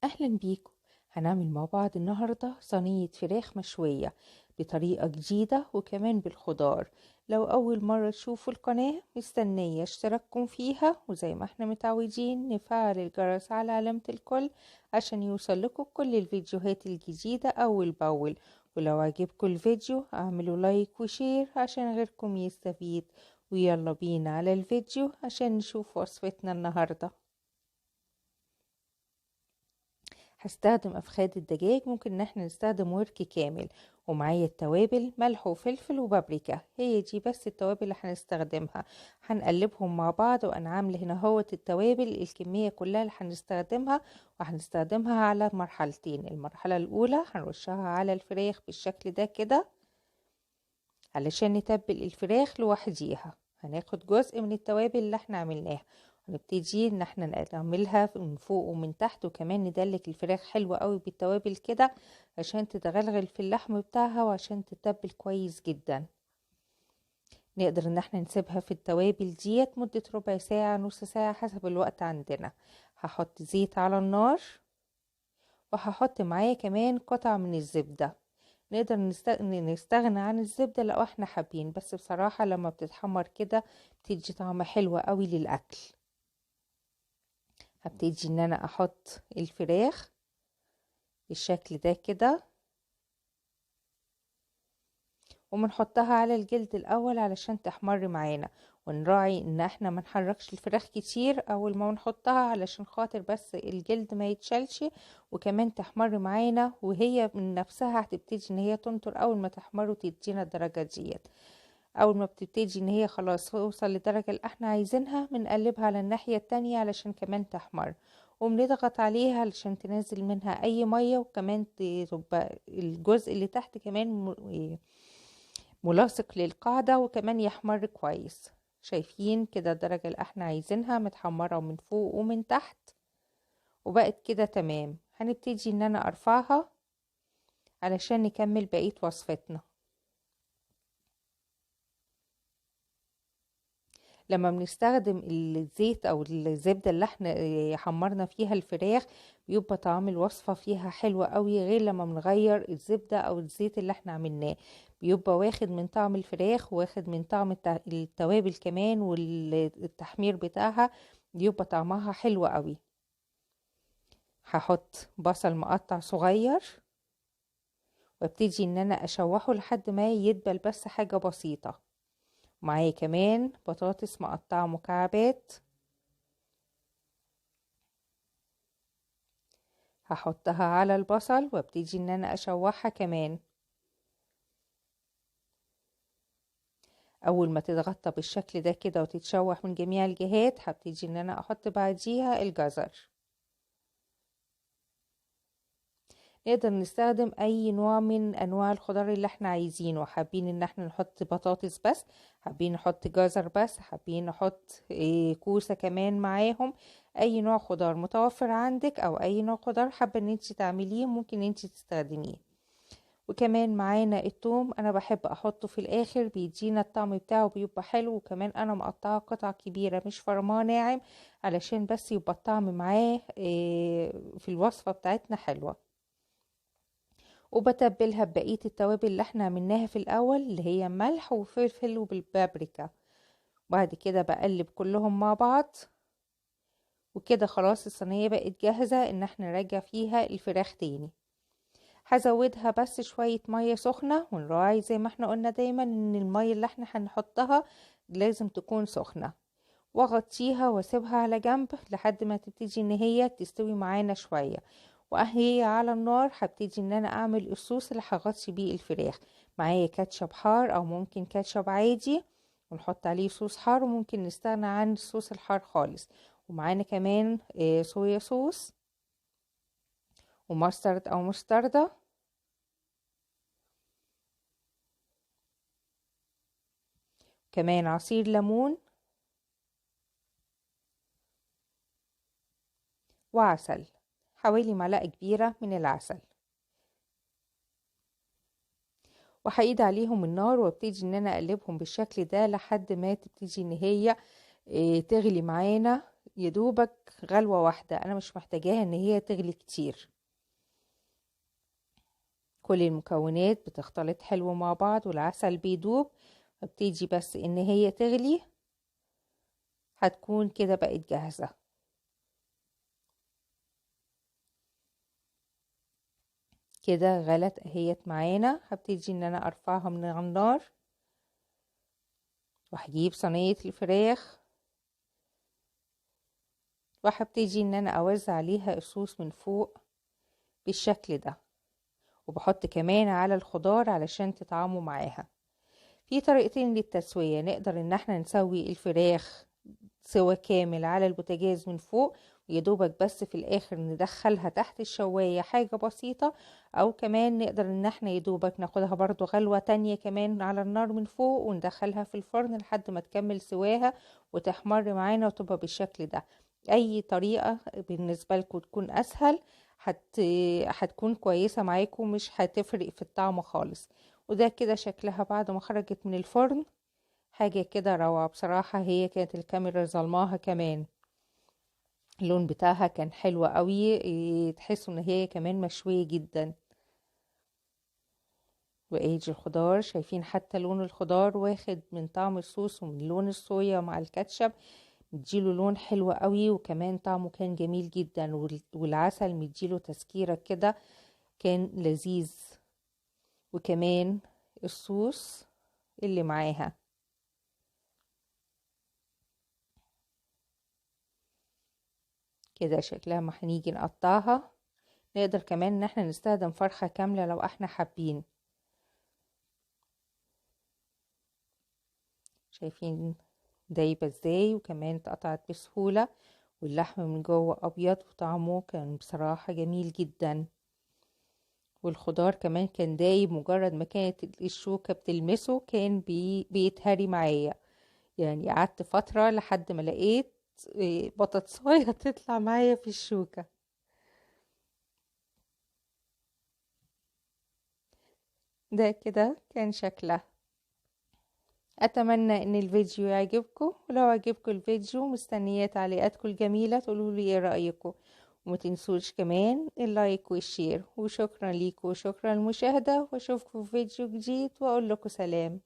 اهلا بيكم. هنعمل مع بعض النهاردة صينية فراخ مشوية بطريقة جديدة وكمان بالخضار. لو اول مرة تشوفوا القناة مستنية اشتراككم فيها، وزي ما احنا متعودين نفعل الجرس على علامة الكل عشان يوصل لكم كل الفيديوهات الجديدة اول باول. ولو عجبكم الفيديو اعملوا like و share عشان غيركم يستفيد. ويلا بينا على الفيديو عشان نشوف وصفتنا النهارده. هستخدم افخاد الدجاج، ممكن ان احنا نستخدم ورك كامل، ومعايا التوابل ملح وفلفل وبابريكا، هي دي بس التوابل اللي هنستخدمها. هنقلبهم مع بعض، وانا عامله هنا اهوت التوابل الكمية كلها اللي هنستخدمها، وهنستخدمها على مرحلتين. المرحلة الاولى هنرشها على الفراخ بالشكل ده كده علشان نتبل الفراخ لوحديها. هناخد جزء من التوابل اللي احنا عملناها، هنبتدي ان احنا نعملها من فوق ومن تحت، وكمان ندلك الفراخ حلوة قوي بالتوابل كده عشان تتغلغل في اللحم بتاعها وعشان تتبل كويس جدا. نقدر ان احنا نسيبها في التوابل ديت مدة ربع ساعة نص ساعة حسب الوقت عندنا. هحط زيت على النار، وهحط معايا كمان قطع من الزبدة. نقدر نستغنى عن الزبدة لو احنا حابين، بس بصراحة لما بتتحمر كده بتدي طعم حلو قوي للأكل. هبتدي ان انا احط الفراخ بالشكل ده كده، وبنحطها على الجلد الاول علشان تحمر معانا، ونراعي ان احنا ما نحركش الفراخ كتير اول ما نحطها علشان خاطر بس الجلد ما يتشالش، وكمان تحمر معانا وهي من نفسها هتبتدي ان هي تنطر اول ما تحمر وتدينا الدرجة ديت. اول ما بتبتدي ان هي خلاص توصل للدرجة اللي احنا عايزينها بنقلبها على الناحية التانية علشان كمان تحمر، وبنضغط عليها علشان تنزل منها اي مية، وكمان تبقى الجزء اللي تحت كمان ملاصق للقاعدة وكمان يحمر كويس. شايفين كده الدرجة اللي احنا عايزينها متحمره من فوق ومن تحت وبقت كده تمام. هنبتدي ان انا ارفعها علشان نكمل بقية وصفتنا. لما بنستخدم الزيت او الزبدة اللي احنا حمرنا فيها الفراخ بيبقى طعم الوصفة فيها حلو قوي، غير لما بنغير الزبدة او الزيت اللي احنا عملناه، بيبقى واخد من طعم الفراخ واخد من طعم التوابل كمان، والتحمير بتاعها بيبقى طعمها حلو قوي. هحط بصل مقطع صغير وابتدي ان انا اشوحه لحد ما يدبل بس حاجة بسيطة. معايا كمان بطاطس مقطعة مكعبات هحطها على البصل وابتدي ان انا اشوحها كمان. اول ما تتغطى بالشكل ده كده وتتشوح من جميع الجهات هبتدي ان انا احط بعديها الجزر. نقدر نستخدم اي نوع من انواع الخضار اللي احنا عايزينه. حابين ان احنا نحط بطاطس بس، حابين نحط جزر بس، حابين نحط كوسة كمان معاهم، اي نوع خضار متوفر عندك او اي نوع خضار حابة ان انت تعمليه ممكن انت تستخدميه. وكمان معانا التوم، انا بحب احطه في الاخر بيدينا الطعم بتاعه بيبقى حلو، وكمان انا مقطعه قطع كبيرة مش فرماه ناعم علشان بس يبقى الطعم معاه في الوصفة بتاعتنا حلوة. وبتبلها ببقية التوابل اللي احنا عملناها في الاول اللي هي ملح وفلفل وبالبابريكا. وبعد كده بقلب كلهم مع بعض، وكده خلاص الصينية بقت جاهزة ان احنا نرجع فيها الفراخ تاني. هزودها بس شوية مية سخنة، ونراعي زي ما احنا قلنا دايما ان المية اللي احنا هنحطها لازم تكون سخنة، واغطيها واسيبها على جنب لحد ما تبتدي ان هي تستوي معانا شوية. وهي على النار هبتدي ان انا اعمل الصوص اللي هغطي بيه الفراخ. معايا كاتشب حار او ممكن كاتشب عادي ونحط عليه صوص حار، وممكن نستغنى عن الصوص الحار خالص. ومعانا كمان صويا صوص وماسترد او مستردة، كمان عصير ليمون وعسل، حوالي معلقة كبيرة من العسل. وهقيد عليهم النار وابتدي ان انا اقلبهم بالشكل ده لحد ما تبتدي ان هي تغلي معانا يدوبك غلوة واحدة، انا مش محتاجاها ان هي تغلي كتير. كل المكونات بتختلط حلو مع بعض والعسل بيدوب، فبتيجي بس ان هي تغلي هتكون كده بقت جاهزة. كده غلت اهيت معانا. هبتدي ان انا ارفعها من على النار، وهجيب صينية الفراخ وهبتدي ان انا اوزع عليها الصوص من فوق بالشكل ده، وبحط كمان على الخضار علشان تطعموا معاها. في طريقتين للتسوية، نقدر ان احنا نسوي الفراخ سوا كامل على البوتاجاز من فوق ويدوبك بس في الاخر ندخلها تحت الشواية حاجة بسيطة، او كمان نقدر ان احنا يدوبك ناخدها برضو غلوة تانية كمان على النار من فوق وندخلها في الفرن لحد ما تكمل سواها وتحمر معانا وتبقى بالشكل ده. اي طريقة بالنسبة لكم تكون اسهل هتكون كويسة معاكم، مش هتفرق في الطعم خالص. وده كده شكلها بعد ما خرجت من الفرن، حاجة كده روعة بصراحة. هي كانت الكاميرا ظلماها كمان، اللون بتاعها كان حلو قوي، تحسوا ان هي كمان مشوية جدا. وايجي الخضار، شايفين حتى لون الخضار واخد من طعم الصوص ومن لون الصويا مع الكاتشب، مديله لون حلو قوي، وكمان طعمه كان جميل جدا، والعسل مديله تسكيرة كده كان لذيذ، وكمان الصوص اللي معاها. كده شكلها ما هنيجي نقطعها. نقدر كمان ان احنا نستخدم فرخة كاملة لو احنا حابين. شايفين دايبة ازاي، وكمان اتقطعت بسهولة، واللحم من جوه ابيض وطعمه كان بصراحة جميل جدا، والخضار كمان كان دايب، مجرد ما كانت الشوكة بتلمسه كان بيتهري معايا. يعني قعدت فترة لحد ما لقيت بطاطساية تطلع معايا في الشوكة. ده كده كان شكلها. اتمنى ان الفيديو يعجبكم، ولو عجبكم الفيديو مستنية تعليقاتكم الجميلة تقولوا لي ايه رأيكم، وما تنسوش كمان ال like وال share. وشكرا ليكم وشكرا للمشاهدة، واشوفكم في فيديو جديد واقول لكم سلام.